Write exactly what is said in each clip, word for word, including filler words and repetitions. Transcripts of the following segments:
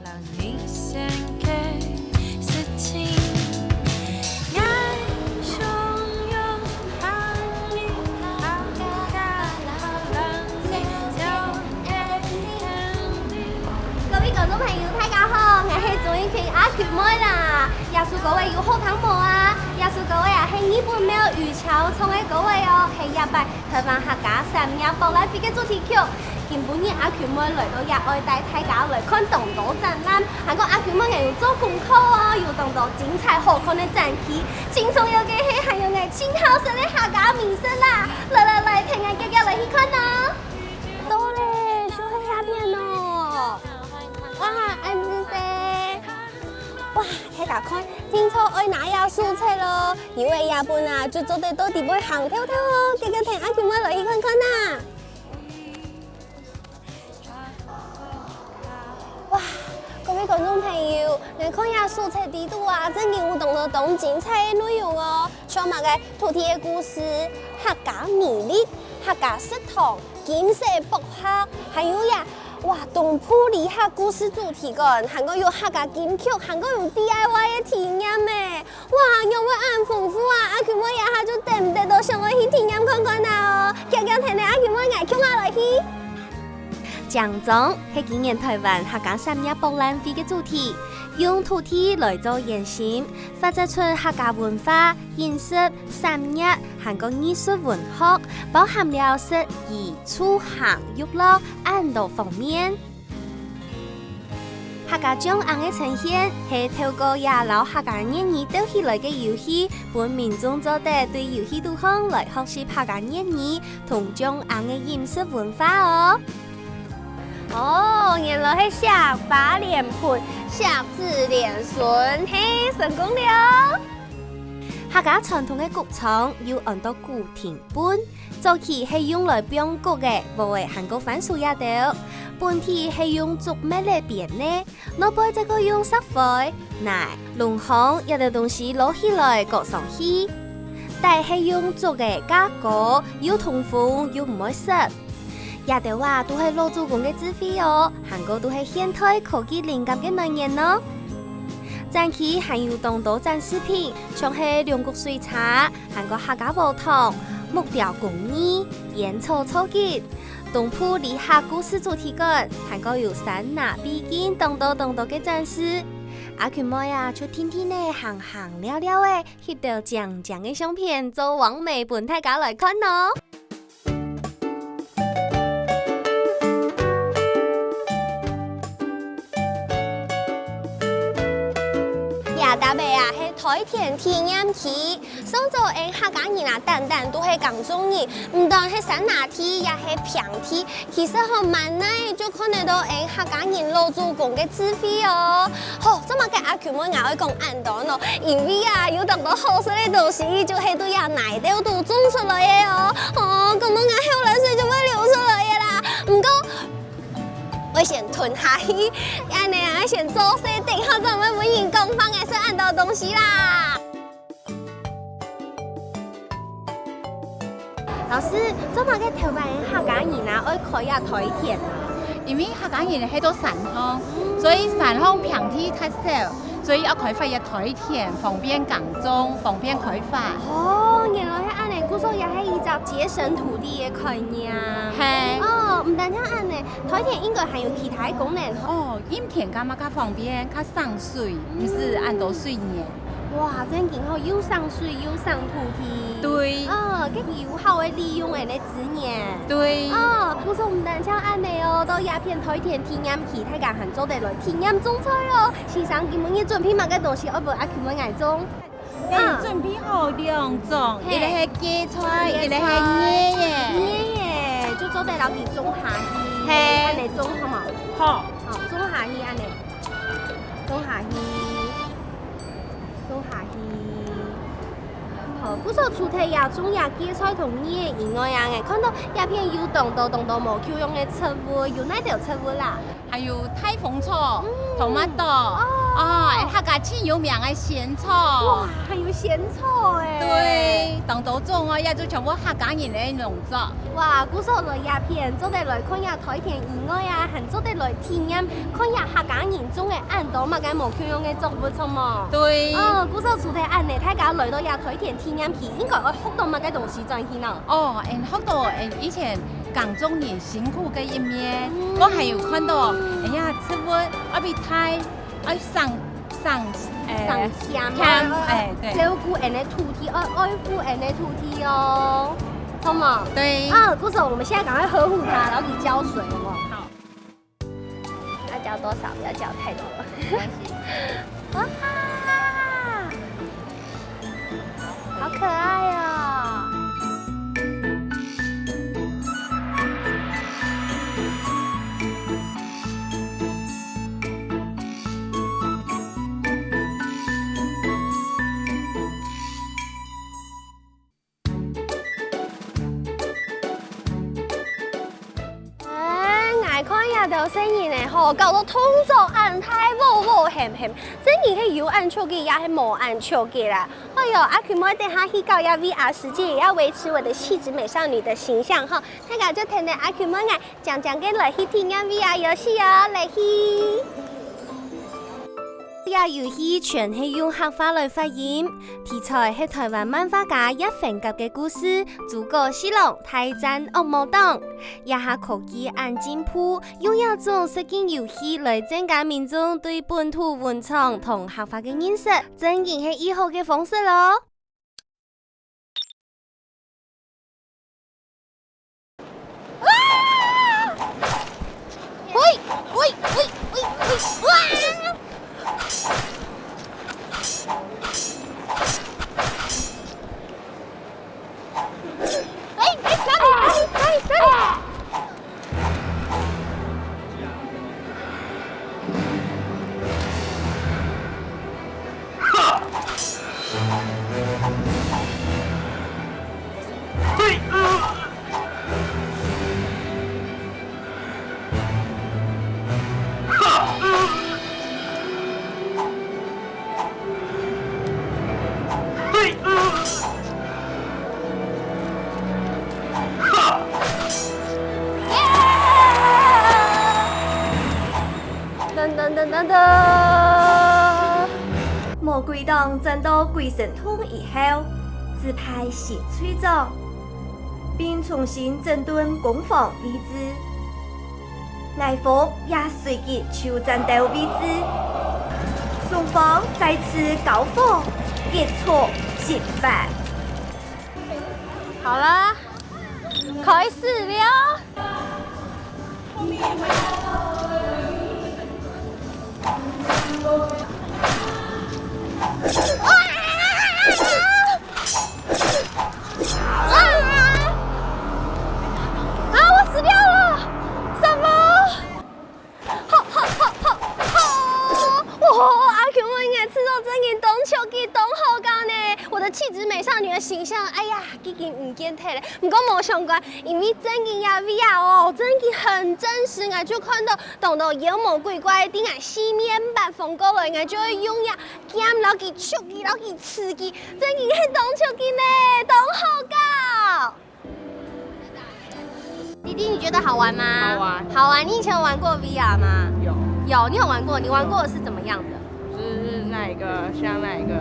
各位觀眾朋友，大家好，𠊎係鍾意群阿群妹啦。這首歌仔有好聽無啊？這首歌仔啊，係日本廟宇橋唱个歌仔哦，係這擺臺灣客家三月博覽會个主題曲。今晡日阿群妹來到這，愛帶大家來看當多展覽。還過阿群妹𠊎有做功課哦，有當多精彩好看个展區。最重要个係還有𠊎盡好食个客家美食啦！來來來，𢯭𠊎遽遽來去看哦！到咧，就係這片哦！哇，恁仔細！哇，大家看，定著愛拿這手冊咯！ 因為這本啊，就做得到底背行透透哦，遽遽𢯭阿群妹來去看看啊！哇，各位觀眾朋友，你看這手冊裡肚啊，正經有當多當精彩个內容哦，像麼个土地个故事、客家美麗、客家食堂、金色博客，還有呀，哇，東部里客故事主題館，還過有客家金曲，還過有D I Y个體驗呢。 哇，仰會恁豐富啊！阿群妹這下就等毋得到，想愛去體驗看看啊哦！遽遽𢯭𠊎阿群妹𠊎共下來去。正庄係今年臺灣客家產業博覽會个主題，用土地來做圓心，發展出客家文化、飲食、產業，還過藝術文學，包含了食、衣、住、行、娛樂恁多方面。 客家掌聲个呈現係透過這摎客家諺語鬥起來个遊戲，分民眾做得對遊戲肚項來學習客家諺語同掌聲个飲食文化哦。哦，原來係惜花連盆，惜子連孫，嘿，成功了！客家傳統个穀倉又安到穀亭 本，早期係用來放穀仔、禾仔還過番薯這兜，本體係用竹篾仔編个，外背再過用石灰、泥、礱糠這兜東西撈起來擱上去。底係用竹仔架高，又通風又毋會溼。這兜啊，都係老祖公个智慧哦，還過都係現代科技靈感个來源哦。展區還有當多展示品，像係龍骨水車、 還過客家禾埕、木雕工藝、煙草造景、東部里客故事主題館，還過有山林秘境當多當多个展示。阿群妹啊，就定定仔行行尞尞仔，翕兜靚靚个相片做網美分大家來看哦！ 這搭仔啊，係梯田體驗區。上早𫣆客家人啊，單單都係耕種人，毋單係山林地，也係平地，其實吼，滿哪就看得到𫣆客家人老祖公个智慧哦。好，做麼个阿群妹𠊎愛講恁多呢？因為啊，有當多好食个東西，就係對這泥兜肚種出來个哦。哦，講到𠊎口涎水就會流出來个啦。毋過， 愛先吞下去，恁仔啊，先做事，等下正會分人講話个，食恁多東西啦。老師，做麼个臺灣个客家人啊，愛開這梯田啊？因為客家人係到山項，所以山項平地較少，所以愛開發這梯田，方便耕種，方便開發。哦，原來係恁仔，故所也係一隻節省土地个概念。係。哦，毋單淨恁仔， 梯田應該還有其他个功能吼。哦，蔭田該嘛較方便，較省水，毋使恁多水源。哇，正經吼，又省水又省土地。對。哦，該有效个利用𫣆个資源。對。哦，故所毋單淨恁仔哦，到這片梯田體驗區，大家還做得來體驗種菜哦。先生，今晡日準備麼个東西，愛分阿群妹𠊎種？ 哎，啊。準備好兩種，嘿。一個係芥菜，一個係艾葉。艾葉，就做得摎佢種下去，嘿。恁仔種好無？好。好，種下去恁仔，種下去，種下去。好，故所除忒這種這芥菜同艾葉以外啊，𠊎看到這片有當多當多無共樣个植物，有哪兜植物啦？還有大紅草、tomato，哦，客家盡有名个仙草。哇，還有仙草欸。對，當多種哦，也就全部客家人个農作。哇，故所來這片，做得來看這台田以外啊，還做得來體驗看這客家人種个恁多麼个無共樣个作物，著無？對。嗯，故所除忒恁呢，大家來到這台田體驗去，應該會學到麼个東西轉去呢？哦，嗯，學到嗯以前耕種人辛苦个一面，嗯。𠊎還有看到，哎呀，植物愛變大，愛省省，欸，省儉啊，儉，欸，對。照顧𠊎个土地，愛愛護𠊎个土地哦，著無？對。啊，故所我們現在趕快呵護它，然後給澆水，有沒有？好。要澆多少？不要澆太多。沒關係。哇！好可愛哦！哎，𠊎看這兜細人仔吼，搞到動作恁大，嗚嗚喊喊，真經係有恁出力，也係無恁出力啦。哎喲，阿Q妹等下去搞這V R實境，也要維持我的氣質美少女的形象吼。大家就跈等阿Q妹𠊎，靚靚个來去體驗V R遊戲哦，來去！這遊戲全係用客話來發音，題材係臺灣漫畫家葉凡甲个故事《諸葛四郎大戰惡魔黨》。這下科技恁進步，用這種實境遊戲來增加民眾對本土文創同客話个認識，真經係異好个方式咯。 噔噔噔噔噔！魔鬼黨戰到鬼神洞以後，只派新隊長，並重新整頓攻防位置。 矮風也隨即就戰鬥位置，雙方再次交火，一觸即發。好了，開始了。啊！啊！啊！我死掉了！什麼？ 吼吼吼吼吼！哇，阿Q妹，你个製作真經當出力，當好搞呢！我的氣質美少女的形象，哎呀，已經毋見忒了。毋過無相關，因為真經這V R哦，真經很真實，𠊎就看到當多妖魔鬼怪，在𠊎四面八方過來，𠊎就會用這劍摎佢捉佢，摎佢刺佢，真經係當出力呢，當好搞！ 弟弟，你覺得好玩嗎？好玩。好玩，你以前有玩過V R嗎？有。有，你有玩過？你玩過的是怎麼樣的？就是那一個，像那一個，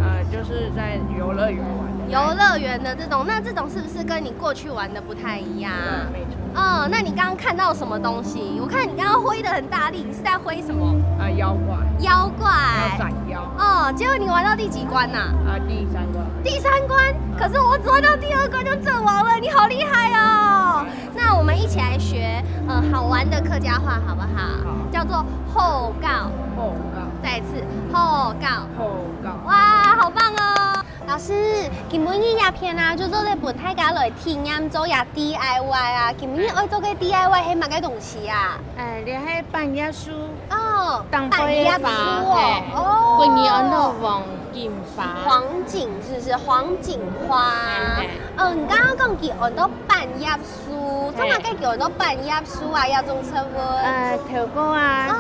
呃，就是在遊樂園玩的那一個。遊樂園的這種，那這種是不是跟你過去玩的不太一樣啊？對，沒錯。嗯，那你剛剛看到什麼東西？我看你剛剛揮得很大力，你是在揮什麼？啊，妖怪。妖怪。要斬妖。哦，結果你玩到第幾關吶？啊，第三關。第三關？可是我只玩到第二關就陣亡了，你好厲害哦！ 那我們一起來學，呃，好玩的客家話好不好？好。叫做好搞。好搞。再一次，好搞。好搞。哇，好棒哦！老師，今晡日這片啊，就做得分大家來體驗做這DIY啊。今晡日愛做个DIY係麼个東西啊？哎，這係半葉樹。哦，當歸个花，半葉樹哦。嘿，哦。國語安到黃金花。黃金是不是？黃金花。嘿，嘿。嗯，你剛剛講佢安到半葉樹。做麼个叫做半葉樹啊？這種植物？呃，頭過啊，哦，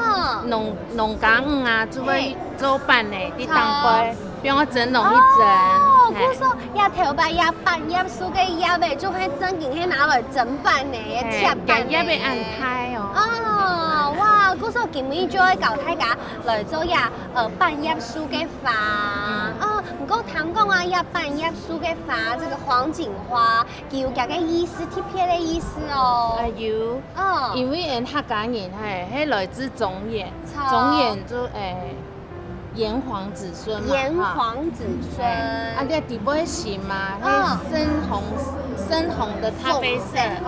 農農家園啊，就會做半个，在當背，放个蒸籠去蒸。哦，故所這頭擺這半葉樹个葉仔，就係正經係拿來蒸半个，嘿，切半个。葉仔恁大哦。哦，哇，故所今日就愛教大家來做這呃半葉樹个花。哦，毋過聽講啊，這半葉樹个花，這個黃景花， 佢有佢个意思，特別个意思哦。啊，有，哦，因為𠊎客家人係，係來自中原，中原就，欸，炎黃子孫嘛，炎黃子孫。啊，這底背个形嘛，係深紅，深紅的咖啡色，哦，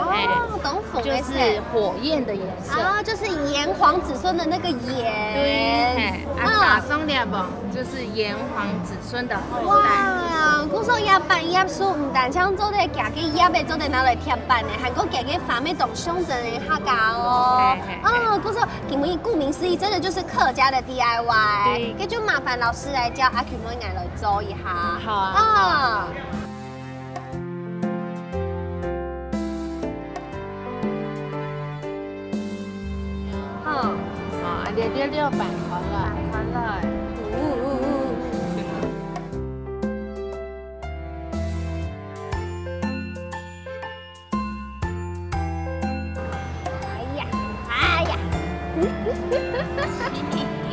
懂，紅个色，就是火焰的顏色。啊，就是炎黃子孫的那個炎。對，嘿，啊，打上了吧，就是炎黃子 孫的後代。哇，故所這半葉樹毋單淨做得佢个葉仔做得拿來貼粄个，還過佢个花乜當象徵个客家哦。嘿嘿嘿。哦，故所今日顧名思義，真的就是客家的D I Y。對。該就麻煩老師來教阿Q妹𠊎來做一下。好啊。哦。 好，好，啊，這，這，這，放寬來。放寬來。哎呀，哎呀。輕一點。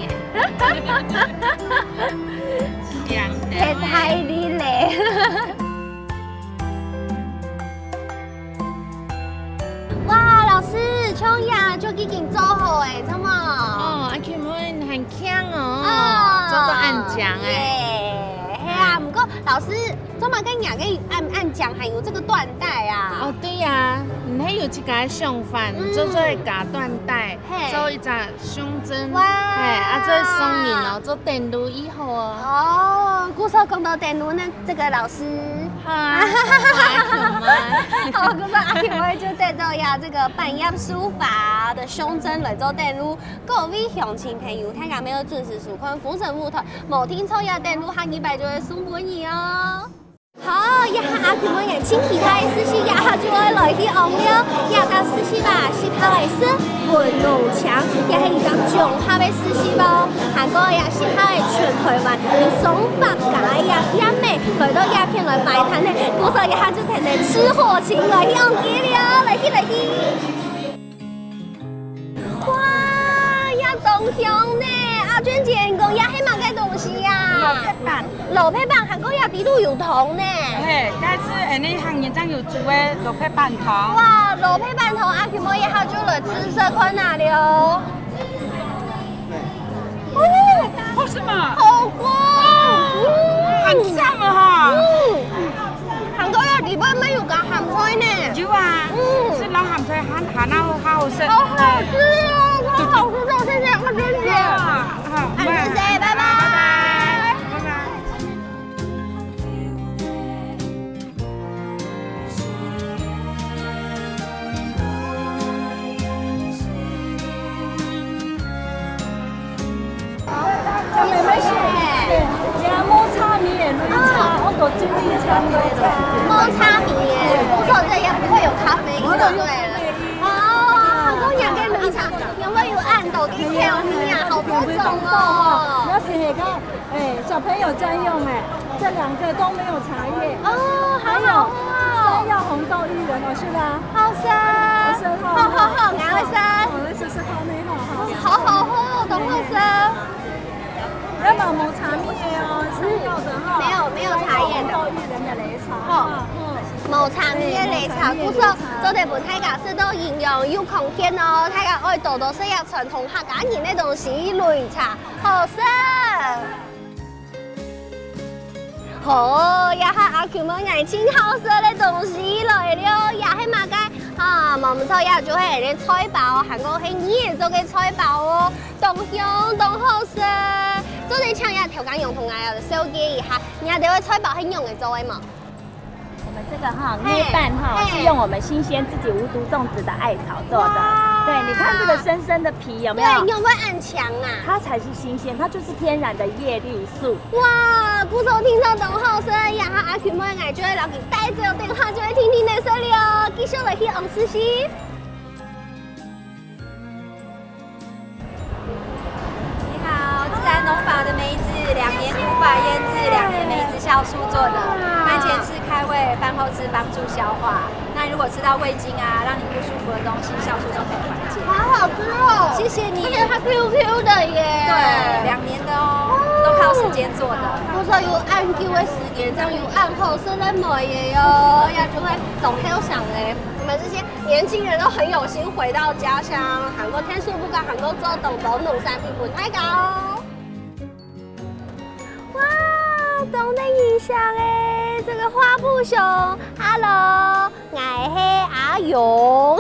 太大力咧。 哇，老師，像這就已經做好欸，知無？哦，阿Q妹還慶哦，哦，做到恁靚欸。耶，係啊，毋過老師，做麼个若个恁，恁靚還有這個緞帶啊？哦，對呀，你還有自家个想法，嗯，做做加緞帶，嘿，做一隻 胸針。哇！嘿，啊，這送人哦，做等路以後哦。哦，故所講到等路，那這個老師。好啊，好啊，阿Q妹。好，故所阿Q妹就帶到呀，這個半葉書法的胸針來做等路。各位鄉親朋友，大家愛準時收看《風神舞台》，無聽錯呀，等路下禮拜就會送分你哦。 好，這下阿Q妹也盡期待个事情，這下就愛來去望了。這隻市集啊，係號个是文農場，也係一隻綜合个市集哦。還過這係號个全臺灣有上百家个店仔，來到這片來擺攤个，故所這下就跈等赤火青來去望佢了，來去，來去。 哇，這當香呢！阿娟姐，你講這係麼个東西呀？蘿蔔粄。蘿蔔粄，還過這底肚有湯呢。嘿，該係𠊎等客人正有煮个蘿蔔粄湯。哇，蘿蔔粄湯，阿Q妹這下就來試食看啊了。哦，好食嗎？好香，嗯，很香啊哈。嗯。 還過這裡背乜有加鹹菜呢。有啊，嗯，係撈鹹菜還，還較好食。好好食哦，超好食的，謝謝阿娟姐。好，好，阿娟姐，拜拜。拜拜。拜拜。 妹妹是，對，你看抹茶米的擂茶，哦，我都盡力參與。抹茶米耶，不錯，這也不會有咖啡因就對了。哦，好多樣的擂茶，有沒有有暗斗的巧米啊？好多種哦。那是那個，哎，小朋友專用哎，這兩個都沒有茶葉。哦，好好喝哦。還有山藥紅豆薏仁，我是啦。好食。好食哈。好好好，我來食。我來試試看呢哈。好好喝哦，都好食。 那麼無茶米的哦，山藥的哈。沒有，沒有茶葉的。山藥紅豆薏仁的擂茶哈。嗯，無茶米的擂茶，故所做得分大家食到營養又康健哦。大家愛多多食下傳統客家人的東西，擂茶，好食。好，這下阿Q妹𠊎盡好食的東西來了，這係麼个？哈，無毋著，這就係𠊎等菜包，還過係你做个菜包哦。 當香當好食。做得請這頭家娘同𠊎紹介一下，你兜个菜包係仰仔做个無？我們這個哈，嘿，煨粄哈，嘿，是用我們新鮮自己無毒種植的艾草做的。哇，对，你看这个深深的皮有没有？对，仰會恁強啊？它才是新鲜，它就是天然的叶绿素。哇，故所聽到當好食，然後阿群妹𠊎就會摎佢帶走，等下就會定定來食了哦。繼續來去往食先。你好，自然農法的梅子，兩年古法腌制，两年梅子酵素做的，饭前吃开胃，饭后吃帮助消化。那如果吃到胃经啊，让你不舒服的东西，酵素都可以缓解。好好吃哦。谢谢你。而且它Q Q的耶。对，两年的哦，都靠时间做的。不知道有恁久的时间，这样有恁好食个梅耶哟，也就会当后生嘞。我们这些年轻人都很有心回到家乡，还过天数不高，还过做当多农产品分大家哦。 哇，當得人惜欸，這個花布熊。Hello，𠊎係阿勇。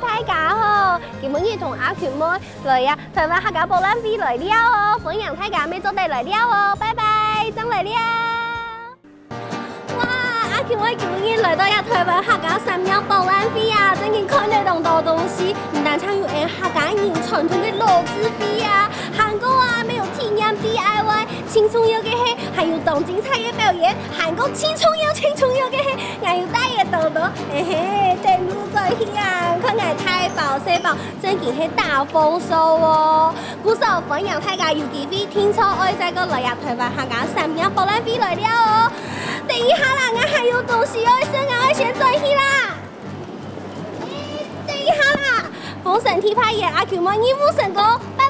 大家好，今晡日同阿群妹來呀，臺灣客家博覽會來尞哦，歡迎大家乜做得來尞哦，拜拜，正來尞。 哇，阿群妹今晡日來到這臺灣客家產業博覽會啊，正經看到當多東西，毋單淨有𠊎客家人傳統个老智慧啊，還過啊，乜有體驗D I Y，盡重要个係，還有當精彩个表演，還過盡重要、盡重要个係，𠊎有帶个兜兜，嘿嘿，等路轉去啊，看𠊎大包細包，正經係大豐收哦。 故所歡迎大家有機會定著愛再過來呀臺灣客家產業博覽會來尞哦。等一下啦，𠊎還有東西愛食，𠊎愛先轉去啦。等一下啦，風神第八夜阿群妹任務成功，拜